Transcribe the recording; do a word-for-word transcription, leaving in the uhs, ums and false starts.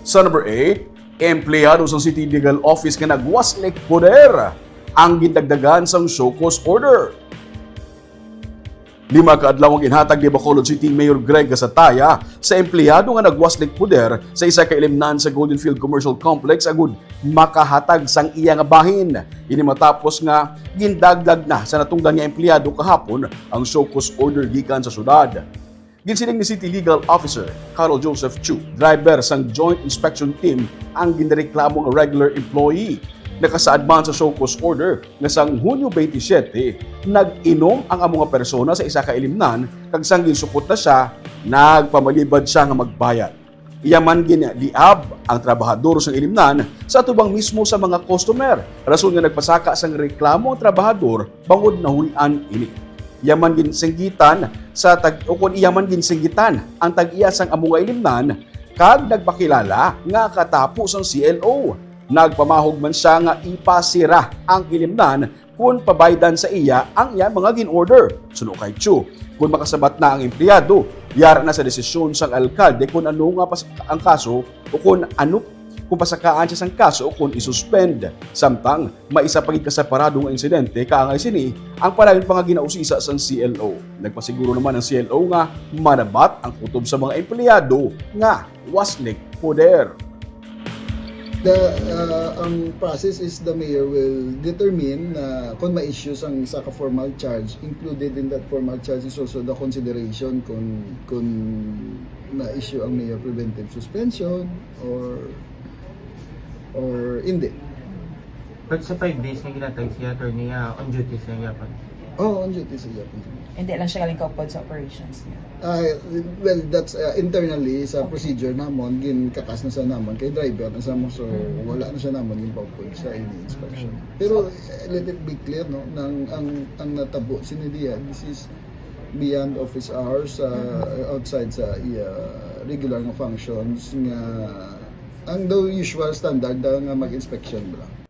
Sa number eight, empleyado sa City Legal Office nga nagwaslik poder ang gindagdagan sang show cause order. Lima ka adlaw ang ginhatag ni Bacolod City Mayor Greg Gasataya sa empleyado nga nagwaslik poder sa isa ka ilimnan sa Golden Field Commercial Complex agud makahatag sang iya nga bahin. Ini matapos nga gindaglag na sa natungdan nga empleyado kahapon ang show cause order gikan sa syudad. Ginsiling ni City Legal Officer Carol Joseph Chu, driver sang Joint Inspection Team, ang ginreklamo nga regular employee. Nakasaad man sa show cause order nga sang Hunyo twenty-seven, nag-inom ang amo nga persona sa isa ka ilimnan kag sang ginsukot na sia, nagpamalibad sia nga magbayad. Iya man ginliab ang trabahador sang ilimnan sa atubang mismo sa mga customer, rason nga nagpasaka sang reklamo ang trabahador bangod nahulian ini. Iya man ginsinggitan sa tag ukon iya man ginsinggitan ang tag-iya sang amo nga ilimnan kag nagpakilala nga katapo sang C L O. Nagpamahog man sia nga ipasira ang ilimnan kon pabaydan sa iya ang iya mga gin-order. Suno kay Chu, kon makasabat na ang empleyado, yara na sa desisyon sang alkalde kon ano nga pas- ang kaso o kon ano kung pasakaan siya sang kaso o kon isuspend. Samtang may isa pa gid ka separado nga insidente kaangay sini ang padayon pa nga ginausisa sang C L O. Nagpasiguro naman ang C L O nga manabat ang kutob sa mga empleyado nga waslik poder. The, uh, ang process is the mayor will determine na kung ma-issue sang isa ka formal charge. Included in that formal charge is also the consideration kung, kung ma-issue ang mayor preventive suspension or or hindi. But sa five days nga ginatag siya, attorney, ah, on duty siya gyapon. Oh, on duty sa Japan. Hindi lang siya galing kaupod sa operations niya. Ah, well, that's uh, internally sa procedure namon, ginkakas na sa namon kay driver na sa mo, so wala na siya namon yung paupod sa any inspection. Pero uh, let it be clear, no, nang ang ang natabo sini diya, this is beyond office hours, uh, outside sa iya regular nga functions nga ang the usual standard daw nga mag-inspection ba.